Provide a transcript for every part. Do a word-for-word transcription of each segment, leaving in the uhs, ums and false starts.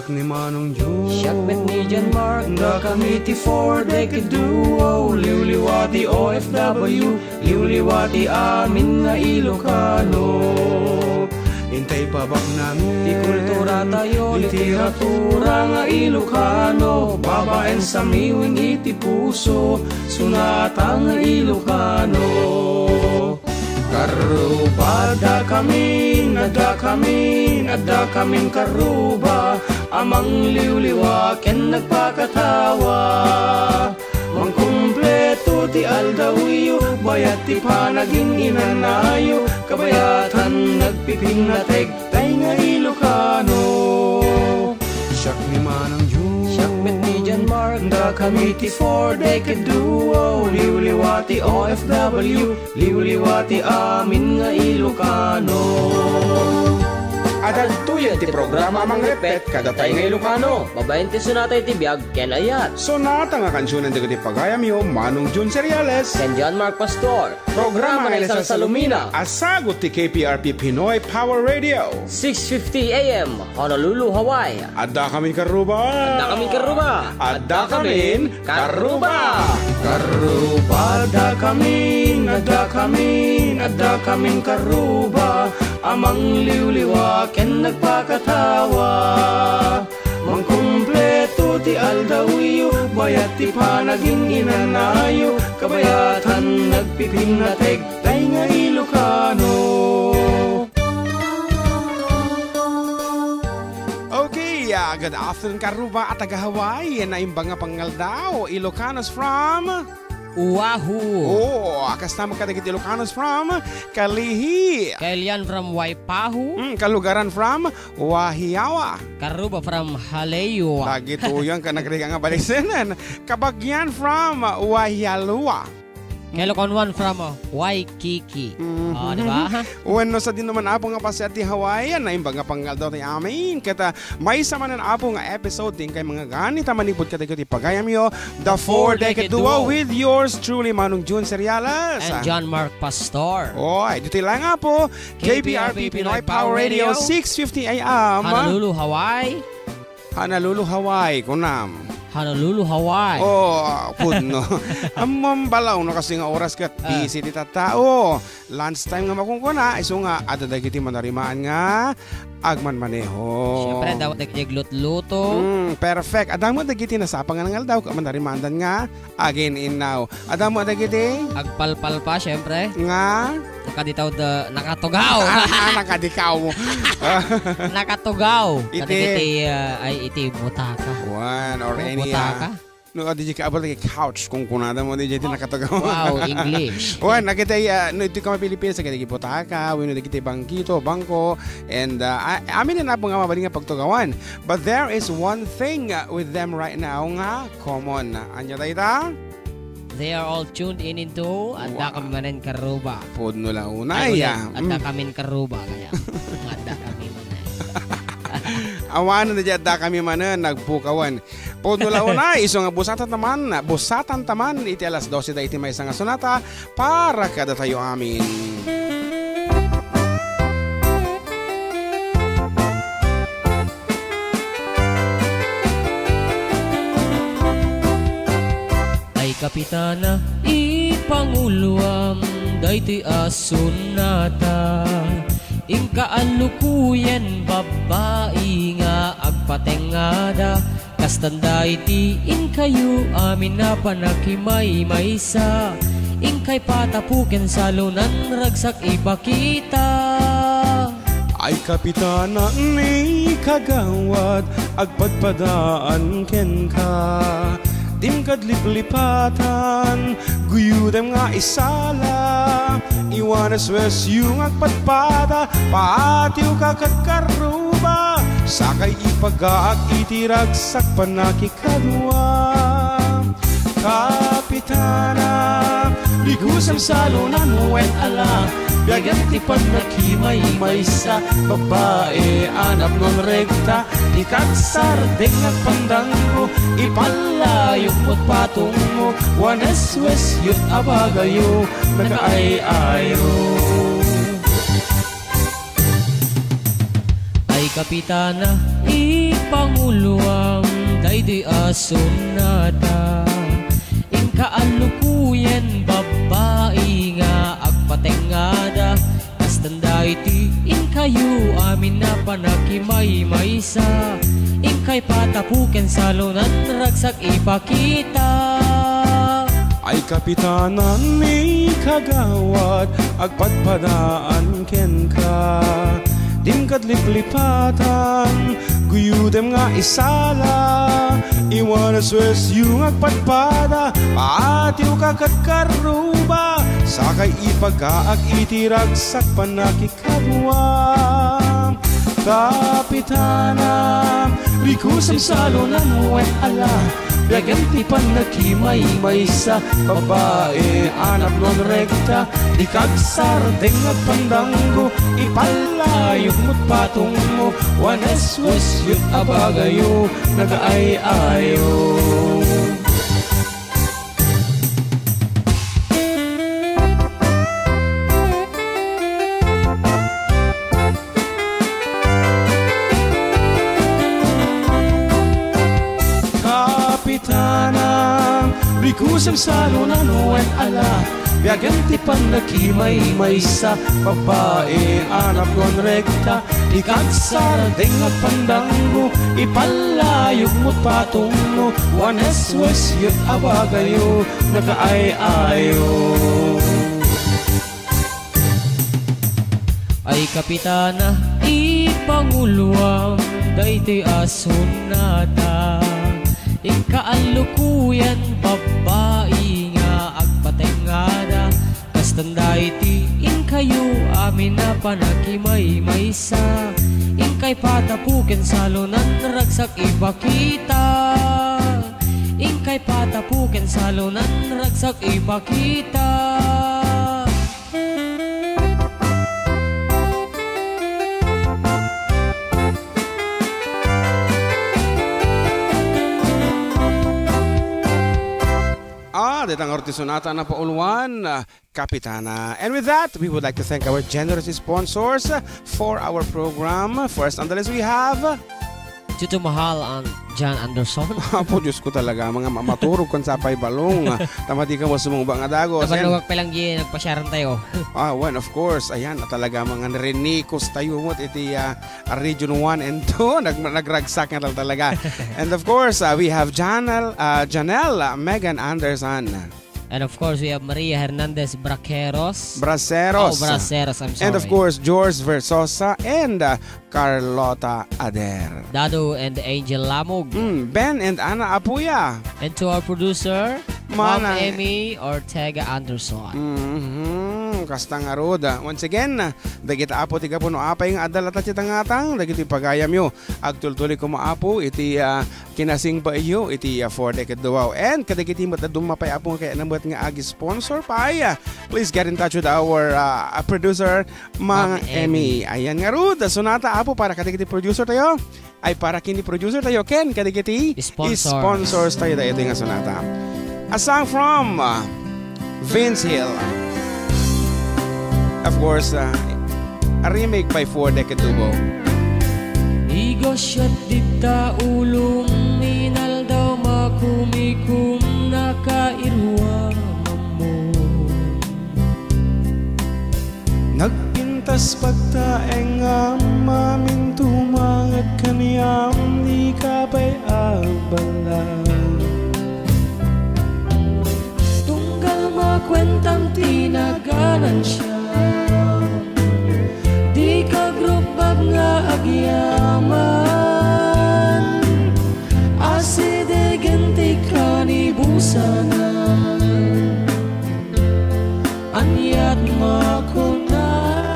Ni Manong Jun. Siak met ni John Mark. Dakami ti Four Decade Duo, liwliwa ti O F W, liwliwa ti amin nga Ilocano. Intay pabaknami ti kultura tayo, literatura nga Ilocano, babaen sa miwing iti puso, sunata nga Ilocano. Karuba, addakamin, addakamin, addakamin karuba, a mangliwliwa ken nagpakatawa. Mangkumpleto ti aldawyo, bayat ti panagin-inanayo, kabayatan nagpipinnategtay nga Ilocano. Siak ni Manang Jun. Siak met ni John Mark. Dakami ti Four Decade Duo, liwliwa ti O F W, liwliwa ti amin nga Ilocano. Adagtoyen ti programa a mangrepet kadatay nga Ilocano. Babaen ti sonata iti biag ken ayat. Sonata nga kansionen dagiti pagayamyo, Manong Jun Cereales. Ken John Mark Pastor. Programa nga naisalsalumina. A sagut ti K P R P Pinoy Power Radio. Six fifty A M, Honolulu, Hawaii. Addakamin karuba. Addakamin karuba. Addakamin karuba. Karuba, addakamin, addakamin, addakamin karuba, a mangliwliwa ken nagpakatawa. Mangkumpleto ti aldawyo, bayat ti panagin-inanayo, kabayatan nagpipinnategtay nga Ilocano. Okay, ah, good afternoon, karuba a taga Hawaii. Naimbag nga pangaldaw, Ilocanos from Oahu. Oh, kasta met kadagiti Ilocanos from Kalihi. Kailian from Waipahu. Mm, kalugaran from Wahiawa. Karuba from Haleyo. Dagitoyen ket nagrigat nga baliksenen. Kabagian from Wahialua. Kailokanon from, uh, Waikiki. Mhm. Oh, di ba? Wenno sadino man, Apo, nga pasiar ti Hawaii, naimbag nga pangaldaw ti amin. Ket, ah, maysa manen, Apo, nga episode ti inkay mangngegan ita manipud kadagiti pagayamyo, The Four Decade Duo with yours truly, Manong Jun Cereales. And John Mark Pastor. Oy, ditoy lang, Apo. K P R P Pinoy Power Radio, six fifty A M. Honolulu, Hawaii. Honolulu, Hawaii, kunam. Honolulu, Hawaii. Oh, pudno. Ammom balaw no kasi nga oras ket busy ti tattao. Lunch time nga makunkuna, isu nga adda dagiti manarimaan nga agmanmaneho. Siyempre, adda dagiti aglutluto. Mm, perfect. Adda met dagiti nasapa nga nangaldaw, ket manarimaandan nga agin-innaw. Adda met dagiti agpalpalpa, siyempre. Nga? Nakaditaw da, nakatugaw. Ah, nakadikaw. Nakatugaw. Iti kadagiti, ah, ay, iti butaka. Wen, or any, ah, butaka? No, adi ka abal dagiti couch, kunkunada mo, di dagiti nakatugaw. Wow, English. Wen, nakita, ah, no, iti kami Pilipinas, dagiti butaka, wenno dagiti bangkito, bangko, and, ah, a-, amin na po nga mabalin nga pagtugawan. But there is one thing, ah, with them right now nga common. Ania dayta? They are all tuned in into Adda Kami Manen Karuba. Pudno la unay, ah. Adda Kamin Karuba, kaya. Adda Kami Manen. Awanen daydi Adda Kami Manen, nagpukawan. Pudno la unay, isu nga busatan taman, busatan taman iti alas dose daydi maysa nga sonata para kadatayo amin. Ay kapitana, ipanguloam daytoy a sonata. Inka a lukuyen babbai nga agpatengngada, kastan daydi inkayo amin a panakimaymaysa. Inkay patapuken salonan ragsak ipakita. Ay kapitana ni kagawad, agpadpadaan kenka. Dimkad liplipatan, guyodem nga isala. Iwanes wes yu nga agpadpada, paatiw ka ket karuba. Sakay ipagaak iti ragsak panaki kadua. Kapitana, ligusem salonan wen ala, biagem ti pannakimaymaysa, babai a napnon rekta, ti katsardeng agpandanggo, ipallayok met patongmo, waneswes yut a bagayo, nakaay-ayo. Ay kapitana, ipa Panguloam daytoy a sonata. Inka a lukuyen babbai nga agpatengngada. Kastoy daytoy, inkayo amin a panakimaymaysa. Inkay patapuken salonan ragsak ipakita. Ay kapitanan, ni kagawad, agpadpadaan kenka. Dimkad liplipatan, guyodem nga isala. Iwanas wes yu nga agpadpada, paatiwka ket karruba. Sakay ipagaak iti ragsak pannakikadua. Kapitana, rikusem salonan wen ala, biagem ti pannakimaymaysa, babai a napnon rekta, dika agsardeng agpandanggo, ipallayog met patongmo, wanes wes yu a bagayo, nagaay-ayo. Kapitana, rikusem salonan wen ala, biagem ti pannakimaymaysa, babai a napnon rekta, dika agsardeng agpandanggo, ipallayog met patongmo, wanes wes yu a bagayo, nagaay-ayo. Ay kapitana, ipanguloam daytoy a sonata. Inka a lukuyen babbai nga agpatengngada. Kastoy daytoy, inkayo amin a panakimaymaysa. Inkay patapuken salonan ragsak ipakita. Inkay patapuken salonan ragsak ipakita. Ah, dayta ngarud ti sonata a napauluan, ah, Kapitana. And with that, we would like to thank our generous sponsors for our program. First on the list, we have Tito Mahal and John Anderson. Apo, Diyos ko talaga, mga ma-, maturog kan sapay balong. Tama di ka mo sumungba nga dagos. Ayan. Nabanugak pa lang di nagpasyaran tayo. Ah, well, of course. Ayan, talaga, mga rinikos tayo mo, iti, ah, Region one and two. Nag-, nagragsak nga tal-, talaga. And of course, ah, we have Janel, ah, Janelle, ah, Megan Anderson. And of course, we have Maria Hernandez Braqueros. Braceros. Oh, Braceros, I'm sorry. And of course, George Versosa and, uh, Carlota Ader. Dado and Angel Lamog. Mm, Ben and Ana Apuya. And to our producer, Ma'am Emmy Ortega Anderson. Mhm, kasta ngarud. Once again, dagita Apo ti gapu no apay nga adda latta ti tangatang, dagiti pagayamyo. Agtultuloy koma Apo iti, ah, kinasingbayo iti, ah, four decade duwaw. And kadagiti met dadduma pay, Apo, nga kayatna met nga agi-sponsor pay, ah, please get in touch with our, ah, producer, Ma'am Emmy. Emmy. Ayan ngarud, sonata, Apo, para kadagiti producer tayo. Ay, para ken ni producer tayo, ken kadagiti sponsors. Sponsors tayo, daytoy nga sonata. A song from, uh, Vince Hill. Of course, uh, a remake by Four Decade Duo. Igasiat dita ulom, inaldaw makumikom, nakairuam ammo. Nagpintas pagtaengam, amin tumangad kaniam, dika pay abala. Tunggal makuentam ti naganansiam, dika agrugbab nga agyaman, asidegen ti kanibusanan. Aniat makunam,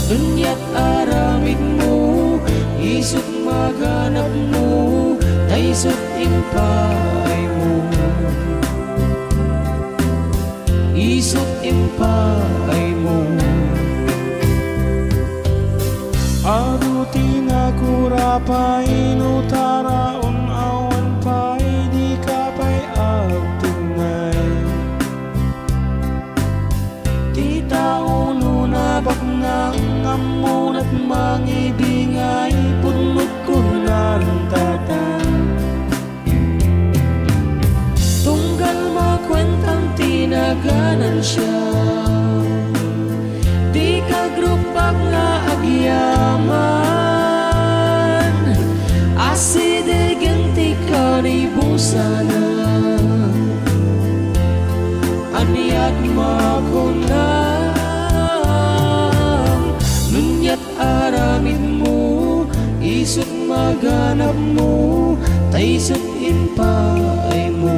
aniat aramidmo, isut maganabmo, ta isut impaaymo. Isut impaaymo. Adu ti nakura pay no taraon awan pay, dika pay agtungay. Ti tao no nabaknang, ammona't mangibingay, pud Maganapmo, ta isut' impaaymo.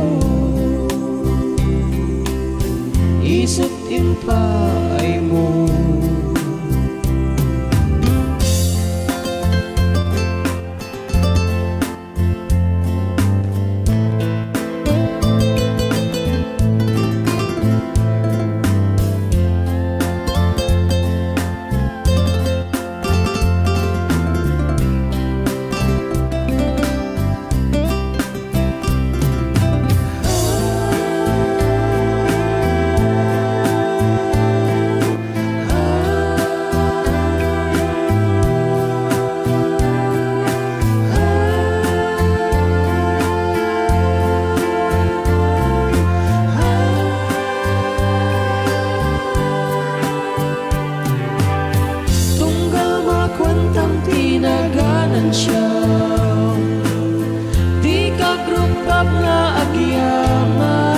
Isut' impaaymo. Tunggal makuentam ti naganansiam, dika agrupgap nga agyaman.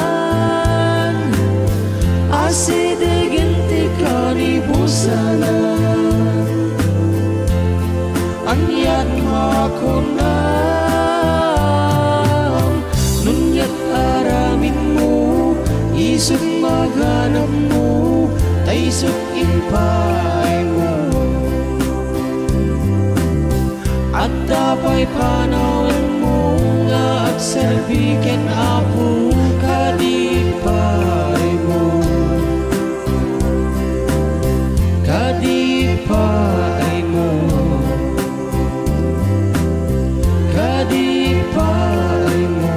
Asidegen ti kanibusanan. Aniat makunam, nuniat aramidmo, isut' maganapmo, ta isut' impaaymo. Adda pay panawenmo nga agserbi ken Apo, kadi impaaymo. Kadi impaaymo. Kadi impaaymo.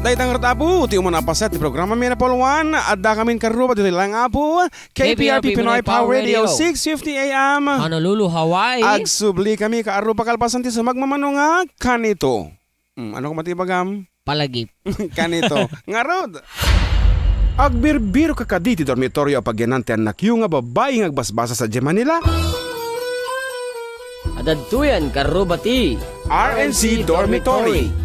Dayta ngarud, Apo, ti umuna a paset ti programa mi, Napolwan. Adda kamin karruba ditoy laeng, Apo. K P R P Pinoy Power Radio, six fifty A M. Honolulu, Hawaii. Agsubli kami, kaarruba, kalpasan ti sumagmamano nga kanito. Hmm, ano koma ti ibagam? Palagip. Kanito. Ngarud. Agbirbirok kadi ti dormitoryo a pagyanan ti annakyo nga babbai nga agbasbasa sadiay Manila? Adda ditoyen, kaarruba, ti R N C Dormitory.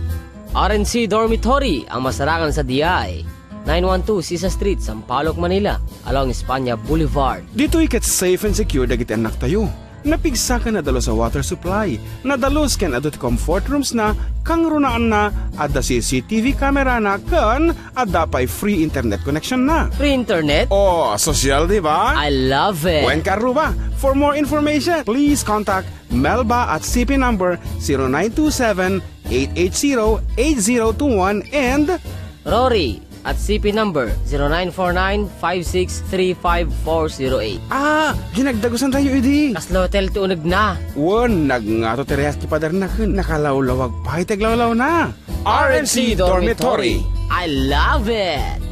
R N C Dormitory a masarakan sadiay nine one two Sisa Street, Sampaloc, Manila, along Espana Boulevard. Ditoy ket safe and secure dagiti annaktayo. Napigsa ken nadalus a water supply, nadalus ken adu ti comfort rooms na, kangrunaanna, adda C C T V camera na, ken adda pay free internet connection na. Free internet? Oh, sosyal, di ba? I love it. Wen, kaarruba. For more information, please contact Melba at C P number zero nine two seven, eight eight zero, eight zero two one and Rory at C P number zero nine four nine five six three five four zero eight. Ah, ginagdagusantayo idi. Kasla hotel ti unegna. Wen, nagngato ti rehas ti paderna ken nakalawlawag pay ti aglawlawna. R N C Dormitory. I love it!